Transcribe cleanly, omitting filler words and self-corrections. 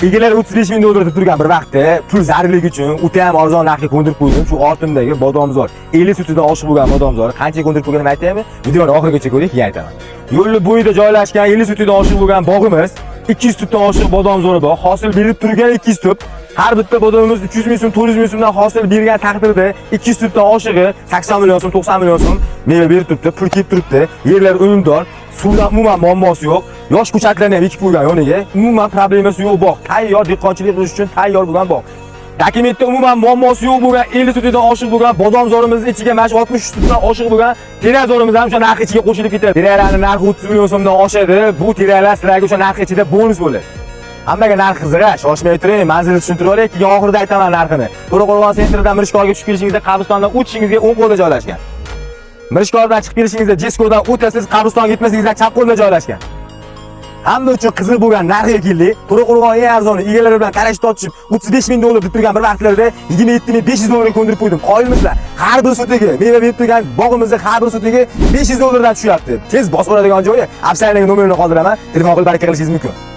Egalari 35 ming dollar deb turgan bir vaqtda pul zarurligi uchun o'ta ham arzon narxga ko'ndirib qo'ydim. Shu ortimdagi bodomzor 50 sutidan oshiq bo'lgan bodomzor qancha ko'ndirib qo'yganimni aytaymi? Videoni oxirigacha ko'ring, keyin aytaman. Yo'lni bo'yida joylashgan 50 sutidan oshiq bo'lgan bog'imiz 200 tupdan oshiq bodomzori bor. Hosil berib turgan 200 tup. Har bitta bodomimiz 300 ming so'm, 400 ming so'mdan hosil bergan taqdirda 200 tupdan oshig'i 80 million so'm, 90 million so'm meva berib turibdi, pul kelib turibdi. Yerlar unumdor, suvdan umuman muammosi yo'q. Yosh ko'chatlarni ham ekib qo'ygan yoniga. Umuman problemasi yo'q bog'. Tayyor dehqonchilik qilish uchun tayyor bo'lgan bog'. Dokumentda umuman muammosi yo'q bo'lgan 50 sotixdan oshiq bo'lgan bodomzorimizni ichiga mana shu 63 tupdan oshiq bo'lgan terakzorimiz ham o'sha narx ichiga qo'shilib ketadi. Teraklarning narxi 30 million so'mdan oshadi. Bu teraklar sizlarga o'sha narx ichida bonus bo'ladi. Hammaga narx qiziq, shoshmay turing, manzilni tushuntirib olay, keyin oxirida aytaman narxini. To'raqo'rg'on sentridan Mirishkorga tushib kelishingizda qabristondan o'tishingizga o'ng qo'lda joylashgan. Mirishkordan chiqib kelishingizda Jeskodan o'tasiz, qabristonga yetmasingizdan chap qo'lda joylashgan. Hamma uchun qiziq bo'lgan narxiga keldik. To'raqo'rg'on eng arzoni egalari bilan talash tortishib 35 ming dollar deb turgan bir vaqtlarda 27 500 dollarga ko'ndirib qo'ydim. Qoyilmisizlar? Har bir sotigi meva berib turgan bog'imizda har bir sotigi 500 dollardan tushyapti. Tez bosib oladigan joyi, описание dagi nomerini qoldiraman. Telefon qilib baraka qilishingiz mumkin.